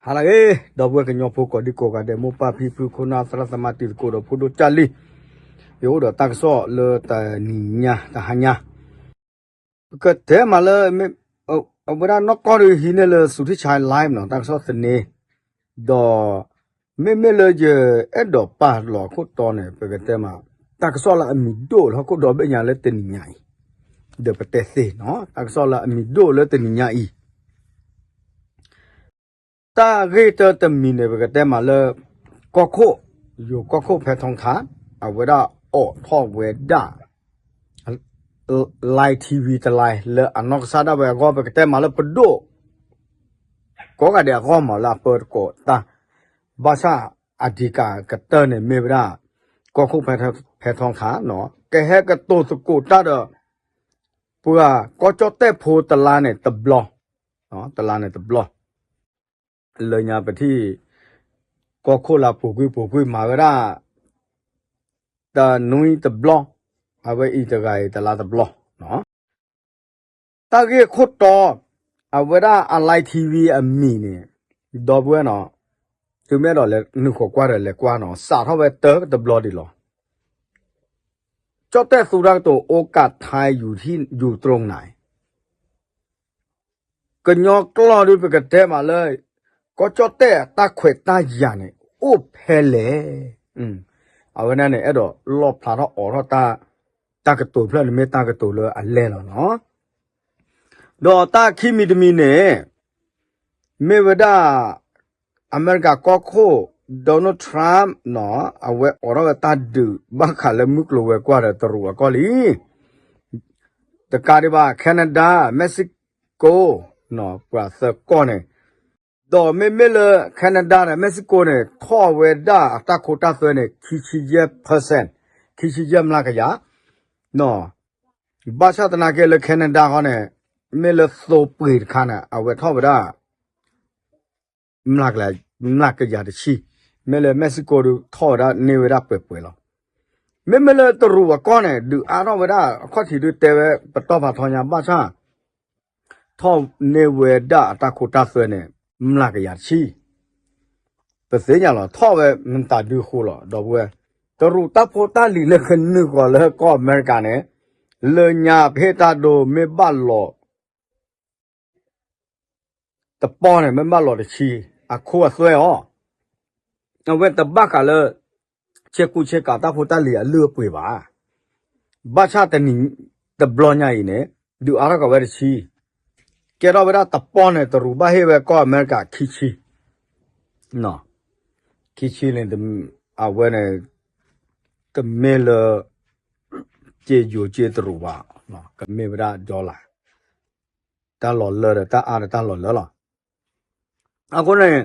ဟါလၢအဂ့ၤ ဒီပုၢ်ဝဲၢ်ကညီဖိကိးဒံကိးဂၤဒဲး မိၢ်ပၢ်ဖံဖု ခိၣ်နၢ်သရၣ်သမါ တံၤသကိးဒီးဖိဒိၣ်ကၢ်လံ, ယအိၣ်ဒီးတၢ်ကစီၣ်လၢတနံၤညါတဟါညါ, ပကတဲမးလၢ အဝဲဒၣ်နီၢ်ကီၢ်ဒီးဟံးန့ၢ်လၢ Suthichai Live နီၤ တၢ်ကစီၣ်သန့, ဒီး မ့မ့ၢ်လၢယအဲၣ်ဒိးပာ်လီၤအခိၣ်တီန့ၣ် ပကတဲမး တၢ်ကစီၣ်လၢအမံၤဒိၣ်လၢဟီၣ်ခိၣ်ဒီဘ့ၣ်ညါလၢတနံၤညါအံၤ, ဒီးပတဲသ့နီၤ တၢ်ကစီၣ်လၢအမံၤဒိၣ်လၢတနံၤညါအံၤ တၢ်ဂ့ၢ်တၢတမံၤန့ၣ် ပကတဲမးလၢ ကီၢ်ခိၣ်, ယိၤကီၢ်ခိၣ်ဖဲထီခါ, အဝဲဒၣ်အိးထီၣ်ဝဲဒၣ် Line TV တ line လၢအနီၢ်ကစၢ်ဒၣ်ဝဲအဂီၢ် ပကတဲမးလၢပဒိၣ် ကိးဂၤဒဲးအဂီၢ်မးလၢအပၢတကိးတၢ်, ဘၣ်ဆၣ်အဓိကကတၢၢ်န့ၣ်မ့ၢ်ဝဲဒၣ် ကီၢ်ခိၣ်ဖဲထီခါနီၤ ကဟဲကတိၤသကိးတၢ်ဒီး ပှၤကီၢ်ကၠီၣ်တဲၣ်ဖိတလါန့ၣ်တဘျီ, တလါန့ၣ်တဘျီ လၢညါပထံၣ် ကီၢ်ခိၣ်လၢပူၤကွံာ်ပူၤကွံာ်မၤဝဲဒၣ် တနွံတဘျီ, အဝဲအံၤတဂၤအံၤတလါတဘျီ, တၢ်ဂ့ၢ်ခိၣ်တီ, အဝဲဒၣ်အ Line TV အမံၤန့ၣ်, ဒီပုၢ်ဝဲၢ်နီၤ, သုမ့ၢ်အဲၣ်ဒိးလဲၤနုာ်ဃီၤကွၢ်ဒီးလဲၤကွၢ်နီၤ စးထီၣ်ဝဲတၢ်တဘျီဒံးလီၤ. ကၠီၣ်တဲၣ်သူတၢ်ကတိၤ โอกาสไทยอยู่ที่ อยู่ตรงไหน ကညီကျိာ်ဒ်ပကတဲမးလၢ ကီၢ်ကၠီၣ်တဲၣ်အတၢ်ခွဲးတၢ်ယာ်န့ၣ် အိၣ်ဖဲလဲၣ်. အဝဲဒၣ်န့ၣ် အဲၣ်ဒိးလီၣ်ဖျါထီၣ်အိးထီၣ်တၢ်, တၢ်ကတိၤဖျၢၣ်န့ၣ်မ့ၢ်တၢ်ကတိၤလၢအလဲၢ်လီၤနီၤ. ဒီးတၢ်ခံမံၤတမံၤန့ၣ် မ့ၢ်ဝဲဒၣ် အမဲရကၤကီၢ်ခိၣ် Donald Trump နီၤ အဝဲအိးထီၣ်ဝဲတၢ်ဒုးဘၣ်ဃးလၢမုၢ်ကျိၤဝဲၤကွာ်ဒီးတရူးအကီၢ်လံ. တကးဒံးဘၣ် Canada, Mexico နီၤ ပှၤသၢကီၢ်န့ၣ်, ဒီးမ့မ့ၢ်လၢ Canada ဒီး Mexico န့ၣ် ထီၣ်ဝဲဒၣ်အတၢ်ခိတၢ်သွဲန့ၣ် ခံဆံယဲၢ် percent, ခံဆံယဲၢ်မျးကယၤ, နီၤ ဘၣ်ဆၣ်သနာ်က့လၢ Canada ဃီန့ၣ် မ့ၢ်လၢသိပှ့ၤတခါန့ၣ် အဝဲထီၣ်ဝဲဒၣ် မျးကယၤတဆံ, မ့ၢ်လၢ Mexico ဒုးထီၣ်ဝဲဒၣ်န့ၢ်ဝဲဒၣ်ပှဲၤပှဲၤလီၤ. မ့မ့ၢ်လၢတရူးအကီၢ်န့ၣ် ဒုးအါထီၣ်ဝဲဒၣ်အခီၣ်ထံးဒုးတဲဝဲပတီၢ်ဖးထီညါဘၣ်ဆၣ် ထီၣ်န့ၢ်ဝဲဒၣ်အတၢ်ခိတၢ်သွဲန့ၣ် မျးကယၤတဆံ, ပသ့ၣ်ညါလီၤ ထီၣ်ဝဲမတၤဒုဃိလီၤ ဒီပုၢ်ဝဲၢ်, တရူးတၢ်ဖိတၢ်လံၤလၢကနုာ်ဃီၤလၢကီၢ်အမဲရကၤန့ၣ်, လၢညါပဟ့ၣ်တၢ်ဒိမ့ၢ်ဘၣ်လီၤ တပီၢ်န့ၣ် မ့ၢ်ဘၣ်လီၤတဆံ, အခိအသွဲအီၤ, အဝဲတဘၣ်ဃးလၢ ဆ့ကူဆ့ကၤတၢ်ဖိတၢ်လံၤအလုၢ်အပှ့ၤဘၣ်. ဘၣ်ဆၣ်တနံၤတဘျီညါအံၤန့ၣ် ဒုးအါထီၣ်က့ၤဝဲတဆံ, ကဲထီၣ်ဝဲဒၣ်တပီၢ်န့ၣ် တရူးဘၣ်ဟ့ၣ်ဝဲကီၢ်အမဲရကၤခံဆံ, ခံဆံန့ၣ် အဝဲန့ၣ် တမ့ၢ်လၢ က့ယိၤက့တရူးဘၣ်, ကမ့ၢ်ဝဲဒၣ် dollar, တၢ်လီၤလၢဒီးတၢ်အါဒီးတၢ်လီၤလၢလီၤ. အဃိန့ၣ်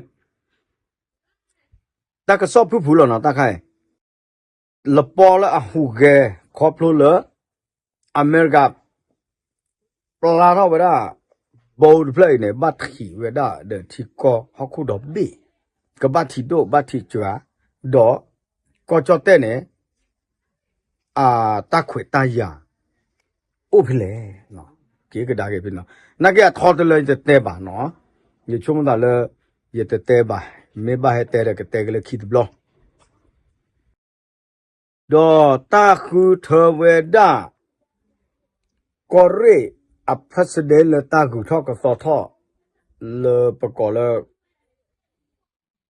တၢ်ကစီၣ်ဖုၣ်ဖုၣ်လီၤနီၤ တၢ်ခါအံၤ, လပီလၢအဟူးဂဲၤ ခီဖျိလၢ အမဲရကၤ ပျၢ်ထီၣ်ဝဲဒၣ် bomb တဖျၢၣ်အံၤန့ၣ် ဘၣ်ထံးဝဲဒၣ်ဒီးထံကီၢ်ဟီၣ်ခိၣ်ဒီဘ့ၣ်, ကဘၣ်ထံးဒိၣ်ဘၣ်ထံးစှၤ, ဒီး ကီၢ်ကၠီၣ်တဲၣ်န့ၣ် အတၢ်ခွဲးတၢ်ယာ် အိၣ်ဖဲလဲၣ်, က့ၤကဒါက့ၤဖဲနီၤ, နာ်က့အထီတလၢယတတဲဘၣ်နီၤ, ယဆိကမိၣ်သးလၢ ယတတဲဘၣ်, မ့ၢ်ဘၣ်ဟဲတဲဒီးကတဲက့ၤလၢခံတဘျီ ဒီးတၢ်ဃုထၢဝဲဒၣ် ကီၢ်ရ့ၣ်အ president လၢတၢ်ဂုၤထီၣ်ကသီထီၣ် လၢပကိးလၢ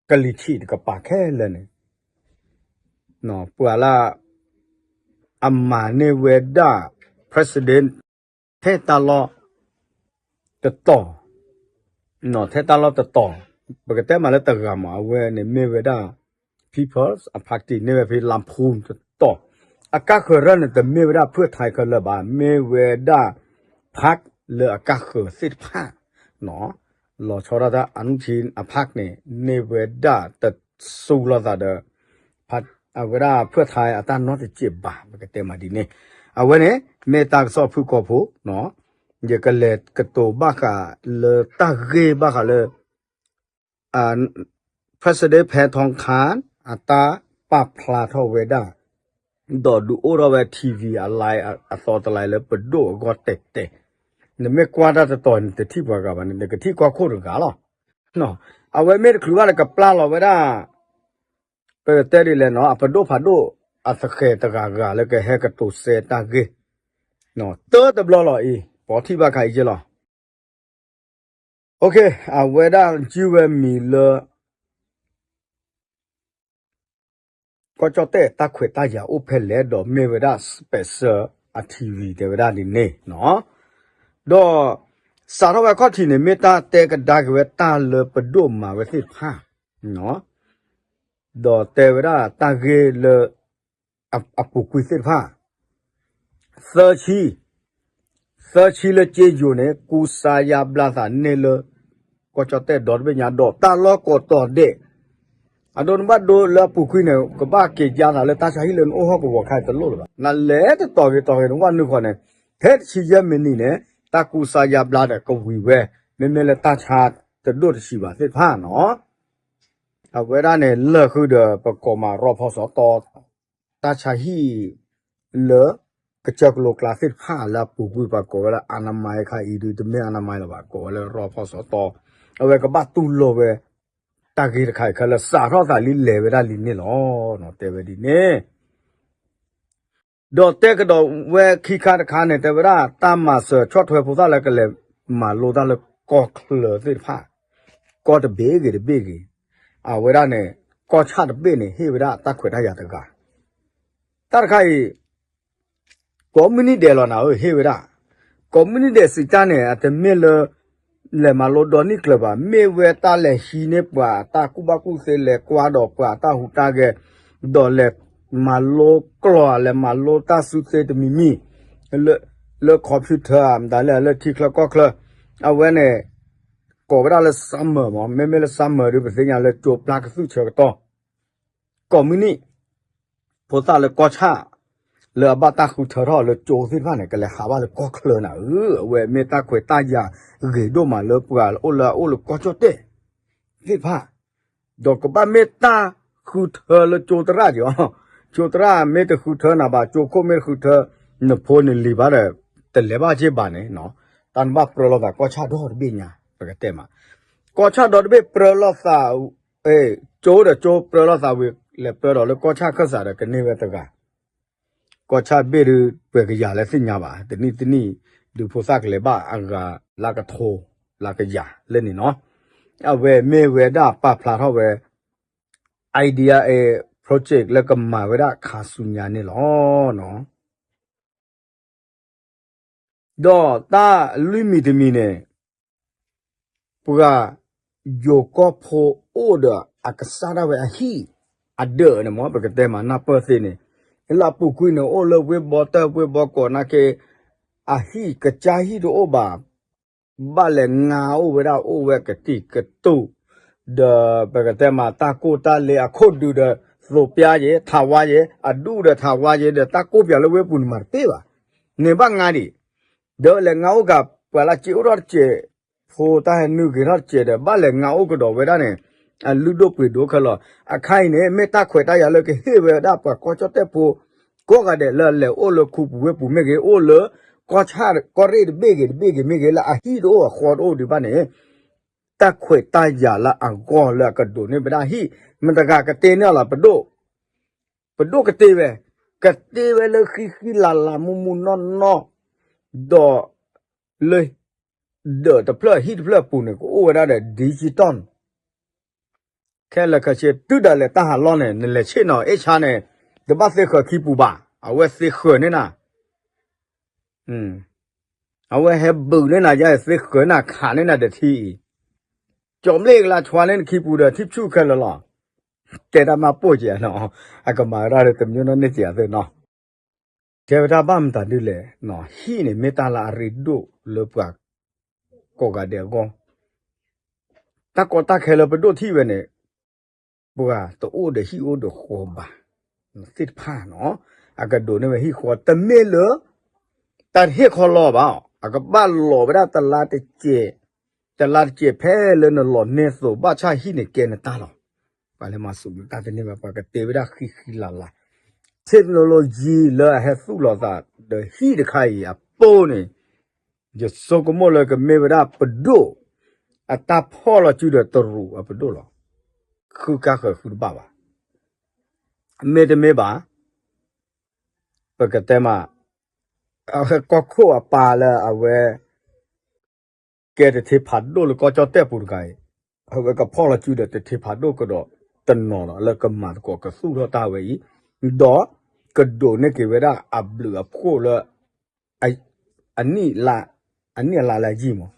ကလံၤထံးတကပၤခဲလၢာ်န့ၣ် ပှၤလၢ အမၤန့ၢ်ဝဲဒၣ် president ထဲတၢ်လီၢ် တတီၤ, ထဲတၢ်လီၢ်တတီၤ, ပကတဲမးလၢတဂၤမး အဝဲန့ၣ်မ့ၢ်ဝဲဒၣ် People's Party န့ၢ်ဝဲဖဲ လါဖူတတီၤ, အကါဃၢၤရၢၢ်န့ၣ် တမ့ၢ်ဝဲဒၣ်ဖုၣ်ထါခဲလၢာ်ဘၣ်, မ့ၢ်ဝဲဒၣ် park လၢအကါဃၢၤသ့ၣ်တဖၣ် လီၤဆီဒၣ်တၢ် အနုထံ အ park န့ၣ် န့ၢ်ဝဲဒၣ်တစူလိာ်သးဒီး အဝဲဒၣ်ဖုၣ်ထါအတၢ်နီတစဲးဘၣ် ပကတဲမးဒ်န့ၣ်, အဝဲန့ၣ် မ့ၢ်တၢ်ကစီၣ်ဖုၣ်ကိာ်ဖိ, ယကလဲၤကတိၤဘၣ်ဃးလၢတၢ်ဂ့ၢ်ဘၣ်ဃးလၢ president ဖဲထီခါ အတၢ်ပာ်ဖျါထီၣ်ဝဲဒၣ် ဒီးဒုးအိၣ်ထီၣ်ဝဲ TV အ live အသီတ live လၢပဒိၣ်အဂီၢ်တဲာ်တဲာ်, နမ့ၢ်ကွၢ်တၢ်တတီၤန့ၣ် တထံၣ်ပှၤဂၤဘၣ်န့ၣ် နကထံၣ်ကီၢ်ခိၣ်တဂၤလီၤ. အဝဲမ့ၢ်တချုးဘၣ်ဒီးကပျၢ်လီၤဝဲဒၣ် ပကတဲဒ်လဲၣ်နီၤ အပဒိၣ်ဖးဒိၣ်အသဃဲၤတဂၤဂၤလၢကဟဲကတိၤစဲတၢ်ဂ့ၢ် တၢတဘျီလီၤအံၤ ပှၤထံၣ်ဘၣ်ခါအံၤက့လီၤ. အဝဲဒၣ်ယုၢ်ဝဲမံၤလၢ ကီၢ်ကၠီၣ်တဲၣ်တၢ်ခွဲးတၢ်ယာ်အိၣ်ဖဲလဲၣ် ဒီးမ့ၢ်ဝဲဒၣ် special အ ထံဝံၤ တဲဝဲဒၣ်ဒ်န့ၣ်နီၤ. ဒီးစးထီၣ်ဝဲခီၣ်ထံးန့ၣ် မ့ၢ်တၢ်တဲကဒါက့ၤဝဲတၢ်လၢပဒိၣ်မၤဝဲသ့ၣ်တဖၣ် ဒီးတဲဝဲဒၣ်တၢ်ဂ့ၢ်လၢ အပူၤကွံာ်သ့ၣ်တဖၣ် သၢဆံ သၢဆံလၢက့ယိၤန့ၣ် ကူစါယါဘျါသးန့ၢ်လၢ ကီၢ်ကၠီၣ်တဲၣ်ဒီတဘ့ၣ်ညါ ဒီးတၢ်လီၢ်ကိးတီၤဒဲး အဒိန့ၣ်ဘၣ်ဒိလၢအပူၤကွံာ်န့ၣ် ကဘၣ်က့ၤယါသးလၢတၢ်ဆါဟံၣ်လၢနအိၣ်ဟီၣ်ကဝီၤခါတလိၣ်လၢၤဘၣ် နလဲၤတတီၤဂ့ၤတီၤဂ့ၤန့ၣ် ဝဲနုာ်ဃီန့ၣ် ဖဲတဆံယဲၢ်မံးနံးန့ၣ် တၢ်ကူစါယါဘျါဒီးကဝံၤဝဲ မ့မ့ၢ်လၢတၢ်ဆါတဒိၣ်တဆံးဘၣ်သ့ၣ်တဖၣ်နီၤ. အဝဲဒၣ်န့ၣ် လၢာ်ဃုာ်ဒီးပကိးမးရီဖီစီတီ တၢ်ဆါဟံၣ် လၢ ကစၢၢ်ကလိကျါသ့ၣ်တဖၣ်လၢအပူၤကွံာ်ပှၤကိးဝဲလၢ အနမၤ ခါအံၤဒုး တမ့ၢ်အနမၤ လၢၤဘၣ် ကိးဝဲလၢရီဖီစီတီ အဝဲကဘၣ်တူၢ်လိာ်ဝဲ တၢ်ဂ့ၢ်တခါအံၤခဲလၢာ်စးထီၣ်သးလံလဲၤဝဲဒၣ်လံန့ၣ်လီၤ. တဲဝဲဒ်န့ၣ် ဒီးတဲကဒီးဝဲခံခါတခါန့ၣ် တဲဝဲဒၣ်တၢ်မၤစၢၤဆီၣ်ထွဲဖိသၣ်လၢကလဲၤမၤလိတၢ်လၢကီၢ်ချၢသ့ၣ်တဖၣ် ကီၢ်တဘ့ၣ်ဂ့ၤတဘ့ၣ်ဂ့ၤ အဝဲဒၣ်န့ၣ် ကီၢ်ဆၣ်တဘ့ၣ်န့ၣ် ဟ့ၣ်ဝဲဒၣ်တၢ်ခွဲးတၢ်ယာ်တဂၤ တၢ်တခါအံၤ ကိးမုၢ်နံၤဒဲးလီၤနၤဧၢ ဟ့ၣ်ဝဲဒၣ် ကိးမုၢ်နံၤဒဲးစံးတၢ်န့ၣ် အတမ့ၢ်လၢ လဲၤမၤလိဒီနံၣ်ကျၢၤဘၣ် မ့ၢ်ဝဲတၢ်လဲၤဟံးန့ၢ်ပှၤတၢ်ကူၣ်ဘၣ်ကူၣ်သ့ လဲၤကွၢ်ဒီးပှၤတၢ်ဟူးတၢ်ဂဲၤ ဒီးလဲၤမၤလိကျိာ် လဲၤမၤလိတၢ်စုသ့တမံၤမံၤ လၢ computer မတၤလဲၣ် လၢထံချၢကီၢ်ချၢ အဝဲန့ၣ် ကိးဝဲဒၣ်လၢ summer မး မ့မ့ၢ်လၢ summer ဒီး ပသ့ၣ်ညါလၢကၠိပျၢ်ကသူၣ်ဆၢကတီၢ် ကိးမုၢ်နံၤ ဖိသၣ်လၢကီၢ်ဆၣ် လၢအဘၣ်တၢ်ဃုထၢထီၣ်လၢကၠိသ့ၣ်တဖၣ်န့ၣ် ကလဲၤဟးဘၣ်လၢကီၢ်ချၢနၤဧၢ အဝဲမ့ၢ်တၢ်ခွဲးတၢ်ယာ်ဂ့ၤဒိၣ်မးလၢပှၤအိၣ်လၢအအိၣ်လၢကီၢ်ကၠီၣ်တဲၣ်သ့ၣ်တဖၣ် ဒီးကဘၣ်မ့ၢ်တၢ်ဃုထၢလၢကၠိသရၣ်က့ၤအီၤ ကၠိသရၣ်မ့ၢ်တဃုထၢနၤဘၣ် ကၠိခိၣ်မ့ၢ်တဃုထၢ နဖိနလံၤဘၣ်ဒီး တလဲၤဘၣ်က့ၤဘၣ်န့ၣ် တၢ်နဘၣ်ပြၢလိာ်သးကီၢ်ဆၣ်ဒီတဘ့ၣ်ညါ ပကတဲမး ကီၢ်ဆၣ်ဒီတဘ့ၣ်ပြၢလိာ်သး ကၠိဒီးကၠိပြၢလိာ်သးဝံၤ လဲၤပြၢဒီးလၢကီၢ်ဆၣ်ခၢၣ်စးဒီးကန့ၢ်ဝဲတဂၤ ကီၢ်ဆၣ်ဘ့ၣ်ဒုးပှဲၤကယၤလၢသ့ၣ်ညါဘၣ် တနံၣ်တနံၣ် ဒုးဖိသၣ်ကလဲၤဘၣ်အဂၤလၢကထိ လၢကယၤလၢန့ၣ်နီၤ အဝဲမ့ၢ်ဝဲဒၣ်ပာ်ဖျါထီၣ်ဝဲ idea project လၢကမၤဝဲဒၣ်ခါဆူညါန့ၣ်လီၤ. ဒီးတၢ်လွံၢ်မံၤတမံၤန့ၣ် ပှၤယိၤကီၢ်ဖိအိၣ်ဒီးအကစၢ်ဒၣ်ဝဲအဟံၣ် အဒၢးန့ၣ်မ့ၢ် ပကတဲမးနၢ်ပၢၢ်သ့န့ၣ် လၢအပူၤကွံာ်န့ၣ် အိၣ်လၢဝ့ၢ်ဘီတၢၢ်ဝ့ၢ်ဘီကိးနာ်က့ အဟံၣ်ကစၢ်ဟံၣ်တအိၣ်ဘၣ် ဘၣ်လဲၤငါအိၣ်ဝဲဒၣ်အိၣ်ဝဲကတံာ်ကတူာ် ဒီးပကတဲမးတၢ်ကိၢ်တၢ်လ့အခိၣ်ဒုးဒီး သိးပျါယဲ ထးဝါယဲ အဒူၣ်ဒီးထးဝါယဲဒီး တၢ်ကိၢ်ပျးလၢဝ့ၢ်ပူၤန့ၣ်မၤတပ့ၢ်ဘၣ် န့ၣ်ဘၣ်ငါဒံး ဒီးလဲၤငါအိၣ်ကး ပှၤလၢက့အိၣ်ထီၣ်တစဲး ဖိတၢ်ဟဲနုာ်ဂ့ၤထီၣ်တစဲးဒီး ဘၣ်လဲၤငါအိၣ်ကဒီးဝဲဒၣ်န့ၣ် အလုၢ်ဒိၣ်ပှ့ၤဒိၣ်ခဲလီၤ. အခါအံၤန့ၣ် မ့ၢ်တၢ်ခွဲးတၢ်ယာ်လၢကဟ့ၣ်ဝဲဒၣ်ပှၤကီၢ်ကၠီၣ်တဲၣ်ဖိ ကိးဂၤဒဲးလၢအလဲၤအိၣ်လၢခူပူၤဝ့ၢ်ပူၤမ့ၢ်ဂ့ၤ အိၣ်လၢ ကီၢ်ဆၣ်ကီၢ်ရ့ၣ်တဘ့ၣ်ဂ့ၤတဘ့ၣ်ဂ့ၤမ့ၢ်ဂ့ၤ လၢအဟံၣ်တအိၣ်အဃီတအိၣ်ဒံးဘၣ်န့ၣ် တၢ်ခွဲးတၢ်ယာ်လၢအဂီၢ်လၢအကဒိးန့ၢ်ဝဲဒၣ်ဟံၣ် မတၤတဂၤကတ့န့ၢ်အီၤလီၤ ပဒိၣ် ပဒိၣ်ကတ့ဝဲ ကတ့ဝဲလၢဃံဃံလၤလၤမူမူနီၢ်နီၢ် ဒီး လၢ ဒၢးတဖျၢၣ်ဟံၣ်တဖျၢၣ်အပူၤန့ၣ် ကအိၣ်ဝဲဒၣ်ဒီး digital ခဲလၢာ်ခဲဆ့ တုၤဒၣ်လဲာ်တၢ်ဟးလီၢ်န့ၣ် နလဲၤဆ့ၣ်နီၤ အ့ၣ်ဆါန့ၣ် တဘၣ်သ့ဃၢၤခံပူၤဘၣ် အဝဲသ့ဃၢၤန့ၢ်နၤ အဝဲဟဲဘုးန့ၢ်နၤယါ သ့ဃၢၤနၤခးန့ၢ်နၤဒီးထံအံၤ ကၠီၤဘျ့ကလါဆွါန့ၢ်နခံပူၤဒီးထံဆူၣ်ခဲလၢာ်လီၤ. တဲတၢ်မၤပိၢ်ကဲနီၤ အကမၤဝဲဒၣ်ဒီးတမံၤနီၢ်န့ၢ်စံးအသိးနီၤ တဲဝဲဒၣ်ဘၣ်မတၤဒ်လဲၣ် ဟံၣ်န့ၣ်မ့ၢ်တၢ်လၢအရ့ဒိၣ်လၢပှၤ ကိးဂၤဒဲးအဂီၢ် တၢ်ကီတၢ်ခဲလၢပဒိၣ်ထံၣ်ဝဲန့ၣ် ပှၤတအိၣ်ဒီးဟံၣ်အိၣ်ဒီးဃီဘၣ် သ့ၣ်တဖၣ်နီၤ အကဒိးန့ၢ်ဝဲဟံၣ်ဃီ တမ့ၢ်လၢ တၢ်တဟ့ၣ်ခီလီဘၣ် အကဘၣ်လီၤဝဲဒၣ်တလါတစဲး တလါတစဲးဖဲလၢနလီၤန့ၢ်သိး ဘၣ်ဆၣ်ဟံၣ်န့ၣ်ကဲနတၢ်လီၤ. ပှၤလၢမၤစူၤမတၢ်တန့ၢ်ဘၣ် ပှၤကတ့ဝဲဒၣ်ဃံဃံလၤလၤ technology လၢအဟဲသူၣ်လီၤသးဒီးဟံၣ်တခါအံၤအပူၤန့ၣ် ယဆိကမိၣ်လၢကမ့ၢ်ဝဲဒၣ်ပဒိၣ် အတၢ်ဖီၣ်လီၤစုဒီးတရူးအပဒိၣ်လီၤ. ဃုကါဃၢၤဃုတဘၣ်ဘၣ်. မ့တမ့ၢ်ဘၣ် ပကတဲမး အဝဲကီၢ်ခိၣ်အပၢ်လၢအဝဲ ကဲတထံဖးဒိၣ်လၢကီၢ်ကၠီၣ်တဲၣ်ပူၤတဂၤအံၤ, အဝဲကဖီၣ်လီၤစုဒီးတထံဖးဒိၣ်ကဒီးတနီၤလီၤ လၢကမၤသကိးကသူၣ်ထီၣ်တၢ်ဝဲအံၤ, ဒီးကဒိးန့ၢ်က့ၤဝဲဒၣ်အဘျုးအဖှိၣ်လၢ အနံၣ်အလါလၢယံာ်မး,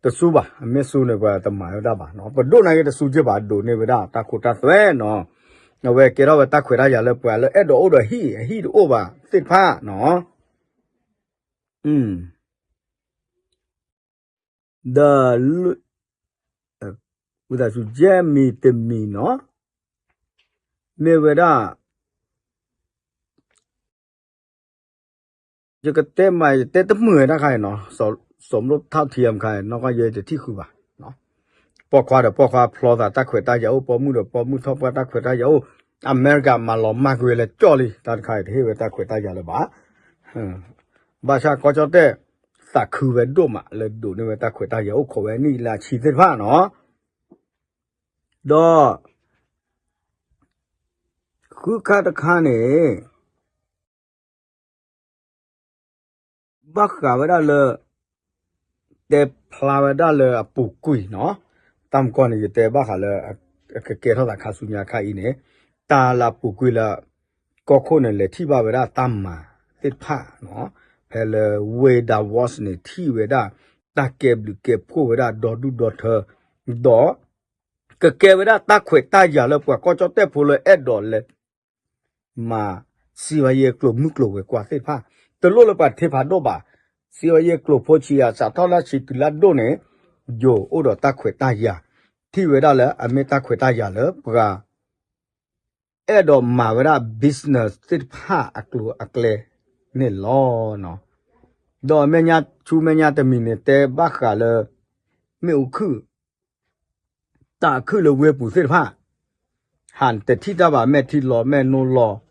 တစူဘၣ်, အမ့ၢ်စူန့ၣ် ပှၤတမၤဝဲဒၣ်ဘၣ်နီၤ, ပဒိၣ်န့ၣ်က့တစူက့ဘၣ်, ဒိးန့ၢ်ဝဲဒၣ်တၢ်ခိတၢ်သွဲနီၤ, အဝဲကဲထီၣ်ဝဲတၢ်ခွဲးတၢ်ယာ်လၢပှၤလၢအဲၣ်ဒိးအိၣ်ဒီးဟံၣ် အဟံၣ်တအိၣ်ဘၣ်သ့ၣ်တဖၣ်နီၤ, ဒီး ဝံသးစူၤယဲၢ်မံၤတမံၤနီၤ, မ့ၢ်ဝဲဒၣ် ယကတဲမး ယတဲတမုာ်တၢ်ခါအံၤနီၤ, စီၤမိၣ်ထီၣ်ထံယဲၢ်မခါအံၤ နီၢ်ကီၢ်ယဲတထံၣ်ဃုာ်ဘၣ်, ပိာ်ခွါဒီးပိာ်ခွါဖျီသးတၢ်ခွဲးတၢ်ယာ်အိၣ်, ပိာ်မုၣ်ဒီးပိာ်မုၣ်ထီၣ်ပှၢ်တၢ်ခွဲးတၢ်ယာ်အိၣ်, အမဲရကၤမၤလီၤမၢ်ကွံာ်ဝဲလၢကၠီၣ်လံ, တၢ်တခါအံၤတဟ့ၣ်ဝဲတၢ်ခွဲးတၢ်ယာ်လၢၤဘၣ် ဘၣ်ဆၣ်ကီၢ်ကၠီၣ်တဲၣ် သးခုဝဲဒိၣ်မးလၢဒိးန့ၢ်ဝဲတၢ်ခွဲးတၢ်ယာ်အိၣ်ခိးဝဲနံၣ်လၢအဆံသ့ၣ်တဖၣ်နီၤ, ဒီး ဃုခါတခါန့ၣ် ဘၣ်ဃးဝဲဒၣ်လၢ တဲဖျါဝဲဒၣ်လၢအပူၤကွံာ်နီၤ, တၢ်မကီၢ်န့ၣ် ယတဲဘၣ်ဃးလၢ ကကဲထီၣ်သးခါဆူညါခါအံၤန့ၣ်, တၢ်လၢအပူၤကွံာ်လၢ ကီၢ်ခိၣ်န့ၣ် လဲၤထံၣ်ဘၣ်ဝဲဒၣ်တၢ်မၤသ့ၣ်တဖၣ်နီၤ, ဖဲလၢဝ့ၢ် Davos န့ၣ် ထံၣ်ဝဲဒၣ် တၢ်ကဲဘျုးကဲဖှိၣ်ဝဲဒၣ်ဒီဒူၣ်ဒီထၢ, ဒီး ကကဲဝဲဒၣ်တၢ်ခွဲးတၢ်ယာ်လၢပှၤကီၢ်ကၠီၣ်တဲၣ်ဖိလၢအဲၣ်ဒိးလဲၤ မၤ စံးဝဲယဲကျိာ်မုၢ်ကျိာ်ဝဲၤကွာ်သ့ၣ်တဖၣ်, တလိၣ်လၢပှၤတထံဖးဒိၣ်ဘၣ်, စံးဝဲယဲကျိာ်ဖိဆံးယၤ စးထီၣ်လၢဆံးတုၤလၢဒိၣ်န့ၣ်, ယိၤအိၣ်ဒီးတၢ်ခွဲးတၢ်ယာ်, ထံၣ်ဝဲဒၣ်လၢအမ့ၢ်တၢ်ခွဲးတၢ်ယာ်လၢပှၤ အဲၣ်ဒိးမၤဝဲဒၣ် business သ့ၣ်တဖၣ်အကျိၤအကျဲန့ၣ်လီၤ. ဒီးအမဲာ်ညါဆူမဲာ်ညါတမံၤန့ၣ် တဲဘၣ်ဃးလၢ မ့ၣ်အူခုၣ် တၢ်အခုၣ်လၢဝ့ၢ်ပူၤသ့ၣ်တဖၣ်, ဟးတထံၣ်တၢ်ဘၣ် မဲာ်ထံလီၤမဲာ်နိလီၤ,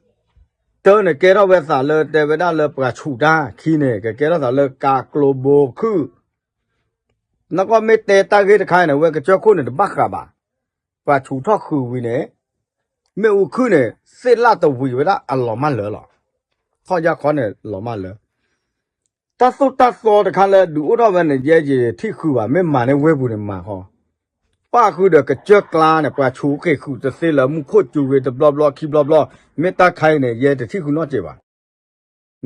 တၢန့ၣ်ကဲထီၣ်ဝဲသးလၢတဲဝဲဒၣ်လၢပှၤဆူးတၢ်, ခံန့ၣ် ကကဲထီၣ်သးလၢကးကျိဘိခုၣ်, နကီၢ်မ့ၢ်တဲတၢ်ဂ့ၢ်တခါန့ၣ် ဝဲကစၢၢ်ခိၣ်န့ၣ်တဘၣ်ဃးဘၣ်, ပှၤဆူးထီၣ်ဃုာ်ဝံၤန့ၣ်, မ့ၣ်အူခုၣ်န့ၣ် သ့ၣ်လၣ်တဝံၤဝဲဒၣ်အလီၤမၢ်လၢာ်လီၤ. ထီၣ်ယၢ်ခီန့ၣ်လီၤမၢ်လၢာ် တၢ်သိၣ်တၢ်သီတခါလၢဒုးအိၣ်ထီၣ်ဝဲန့ၣ် ယဲယထံၣ်ဃုာ်ဘၣ်, မ့ၢ်မၤန့ၢ်ဝ့ၢ်ပူၤန့ၣ်မၤဃီ, ပၣ်ဃုာ်ဒီးကစၢၢ်ကျါန့ၣ် ပှၤဆူးက့ၤဃုာ်တသ့လၢမူခိၣ်စူၤဂ့ၤတဘျီဘျီခံဘျီဘျီ, မ့ၢ်တၢ်ခါအံၤန့ၣ် ယဲတထံၣ်ဃုာ်နီတစဲးဘၣ်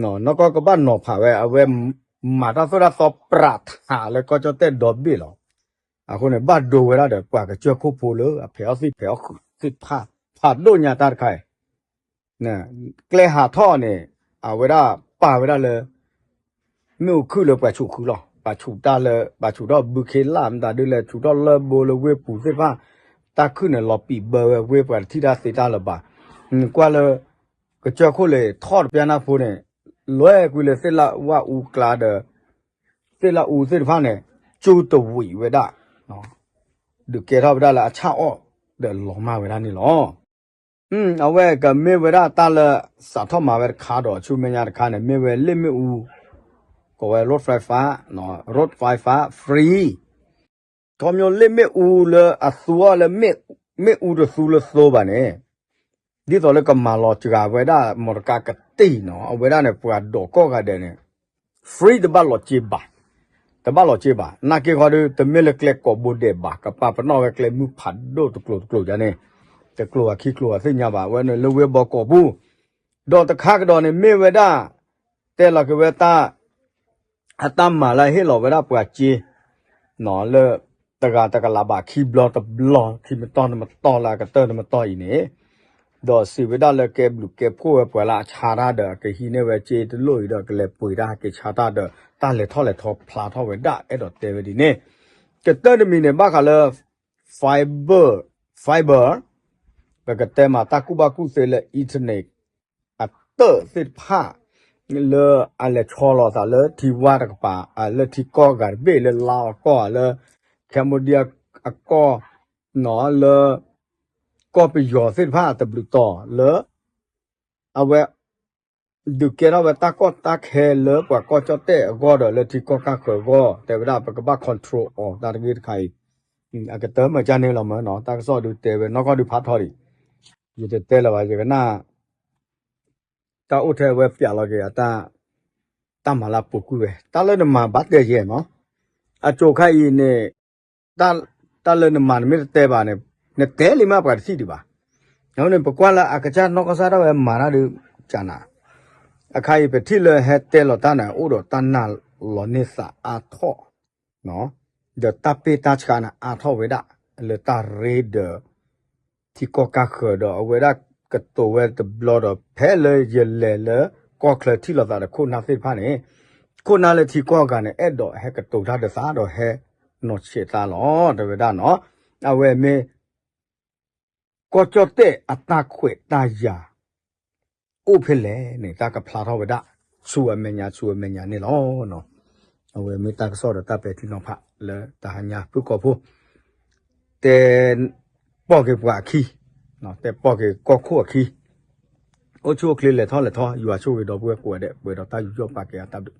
နီၢ်ကီၢ်ကဘၣ်နီၤဖးဝဲ အဝဲမၤတၢ်သိၣ်တၢ်သီပြးထးလၢကီၢ်ကၠီၣ်တဲၣ်ဒီဘ့ၣ်လီၤ. အဃိန့ၣ် ဘၣ်ဒိဝဲဒၣ်ဒီးပှၤကစၢၢ်ခိၣ်ဖိလၢအဖဲးအီၣ်သံၣ်ဖဲးအီၣ်ဃုာ်သ့ၣ်တဖၣ် ဖးဒိၣ်ညါတၢ်တခါအံၤ, ကျဲဟးထီၣ်န့ၣ် အဝဲဒၣ်ပာ်ဝဲဒၣ်လၢ မ့ၣ်အူခုၣ်လၢပှၤဆူးဃုာ်လီၤ. ပှၤဆူးတၢ်လၢ ပှၤဆူးထီၣ်ဘုခ့လၢ်မတၤဒ်လဲၣ် ဆူးထီၣ်လၢဘိလၢဝ့ၢ်ပူၤသ့ၣ်တဖၣ်, တၢ်ခုၣ်န့ၣ်လီၤပံာ်ဘၢဝဲဝ့ၢ်ပှၤတထံၣ်တၢ်သ့တၢ်လၢၤဘၣ်. ကွၢ်လၢ ကစၢၢ်ခိၣ်လၢထီၣ်တပျၢ်နၢ်ဖိန့ၣ် လွဲကွံာ်လၢသ့ၣ်လၣ်ဝၣ်အူကျါဒီး သ့ၣ်လၣ်အူသ့ၣ်တဖၣ်န့ၣ် ကၠူတဝံးဝဲဒၣ် ဒုးကဲထီၣ်ဝဲဒၣ်လၢအဆၣ်အီၣ်ဒီးလီၤမၢ်ဝဲဒၣ်န့ၣ်လီၤ. အဝဲကမ့ၢ်ဝဲဒၣ်တၢ်လၢစးထီၣ်မၤဝဲတခါဒီးဆူမဲာ်ညါတခါန့ၣ် မ့ၢ်ဝဲလ့ၣ်မ့ၣ်အူ ကိးဝဲ road fiber, road fiber free ခီဖျိလ့ၣ်မ့ၣ်အူလၢအသူအီၤလၢ မ့ၣ်အူတသူလၢသိဘၣ်န့ၣ်, ဒ်သိးလၢကမၤလီၤစှၤဝဲဒၣ် မီတကါကတံၢ်နီၤ အဝဲဒၣ်န့ၣ် ပှၤဒိးကိးဂၤဒဲးန့ၣ် free တဘၣ်လီၤစ့ဘၣ်, တဘၣ်လီၤစ့ဘၣ်. နာ်က့ခီဒု တမ့ၢ်လၢကျဲကိးဘိဒဲးဘၣ်, ကပာ်ပနီၣ်ဝဲကျဲမုၢ်ဖးဒိၣ်တကျိၤတကျိၤယါန့ၣ်, တကျိၤအခံကျိၤအသ့ၣ်ညါဘၣ်, အဝဲန့ၣ်လၢဝ့ၢ်ဘီကီးပူၤ, ဒီးတခါကဒီးန့ၣ်မ့ၢ်ဝဲဒၣ် တဲလီၤက့ၤဝဲတၢ် အတၢ်မၤလၢအဟ့ၣ်လီၤဝဲဒၣ်ပှၤစ့ လၢတဂၤတကလးဘၣ်ခံဘျီတဘျီ ခံမတီၢ်တမတီၢ်လၢအကတၢၢ်တမတီၢ်အံၤန့ၣ်, ဒီးစံးဝဲဒၣ်လၢကဲဘျုးကဲဖှိၣ်ဝဲပှၤလၢအဆါတၢ်ဒီး အကဟံးန့ၢ်ဝဲစ့တလိၣ်အံၤဒီး ကလဲၤပှ့ၤတၢ်က့ၤဆါတၢ်ဒီး တၢ်လဲၤထီၣ်လဲၤထီဖျါထီၣ်ဝဲဒၣ် အဲၣ်ဒိးတဲဝဲဒ်န့ၣ်, ကတၢၢ်တမံၤန့ၣ် ဘၣ်ဃးလၢ fiber, fiber ပကတဲမးတၢ်ကူၣ်ဘၣ်ကူၣ်သ့လၢ internet အတၢၣ်သ့ၣ်တဖၣ် လၢအလဲၤဆီလီၤသးလၢထံဝါတကပၤ, လၢထံကီၢ်ဂၤတဘ့ၣ် လၢလါအကီၢ်, လၢ Cambodia အကီၢ်, လၢ ကီၢ်ပယီၤသ့ၣ်တဖၣ်တဘျုးတီၤ လၢ အဝဲ ဒုးကဲထီၣ်ဝဲတၢ်ကီတၢ်ခဲလၢပှၤကီၢ်ကၠီၣ်တဲၣ်အဂီၢ်ဒီး လၢထံကီၢ်ကၢ်ဃၢၤအဂီၢ် တဲဝဲဒၣ် ပကဘၣ် control အီၤ တၢ်တဂ့ၢ်တခါအံၤ အကတၢၢ်မၢကၢ်န့ၣ်လီၤမၢ်နီၤ, တၢ်ကစီၣ်ဒုးတဲဝဲနီၢ်ကီၢ်ဒုးဖးထီဒံး, ယတတဲလၢၤဘၣ် ယကနၣ် တၢ်အိၣ်ထဲဝဲပျးလီၤက့ၤအတၢ်, တၢ်မၤလၢအပူၤကွံာ်ဝဲ တၢ်လၢနမၤဘၣ်တဲယဲၢ်နီၤ, အစိၤခါအံၤန့ၣ် တၢ်လၢနမၤနမ့ၢ်တတဲဘၣ်န့ၣ် နတဲလံမးပှၤတထံၣ်ဒံးဘၣ်, န့ၣ် ပကွၢ်လၢအကစၢ်နီၢ်ကစၢ်ဒၣ်ဝဲမၤတၢ်ဒုးကနၤ, အခါအံၤပထံၣ်လၢဟဲတဲလီၤတၢ်န့ၣ် အိၣ်ဒီးတၢ်နာ်လီၤန့ၢ်သးအါထီၣ် ဒီးတၢ်ပ့ၢ်တၢ်ဆှါန့ၣ်အါထီၣ်ဝဲဒၣ် လၢတၢ်ရ့ဒီး ထံကီၢ်ကါဃၢၤဒီး အဝဲဒၣ်ကတိၤဝဲတဘျီဒီး ဖဲလၢယလဲၤလၢကီၢ်ချၢထံၣ်လိာ်သးဒီး ခိၣ်နၢ်သ့ၣ်တဖၣ်န့ၣ်, ခိၣ်နၢ်လၢထံကီၢ်အဂၤန့ၣ် အဲၣ်ဒိးဟဲကတိၤတၢ်ဒီးသးဒီးဟဲနီၢ်ဆဲးသးလီၤ တဲဝဲဒၣ်နီၤ, အဝဲမ့ၢ် ကီၢ်ကၠီၣ်တဲၣ်အတၢ်ခွဲးတၢ်ယာ် အိၣ်ဖဲလဲၣ်န့ၣ် တၢ်ကဖျါထီၣ်ဝဲဒၣ် ဆူအမဲာ်ညါ ဆူအမဲာ်ညါန့ၣ်လီၤ. အဝဲမ့ၢ်တၢ်ကစီၣ်ဒီးတၢ်ပဲာ်ထံနီၤဖးလၢတၢ်ဟါညါဖုၣ်ကိာ်ဖိ တဲပီၢ်က့ၤပှၤအခံ, တဲပီၢ်က့ၤကီၢ်ခိၣ်အခံ, အိၣ်ဆူၣ်အိၣ်ချ့လဲၤထီၣ်လဲၤထီ ယွၤဆိၣ်ဂ့ၤဒီပုၢ်ဝဲၢ်ကိးဂၤဒဲး ပှဲၤဒီးတၢ်ယူးယီၣ်ပာ်ကဲအတၢ်ဘျုး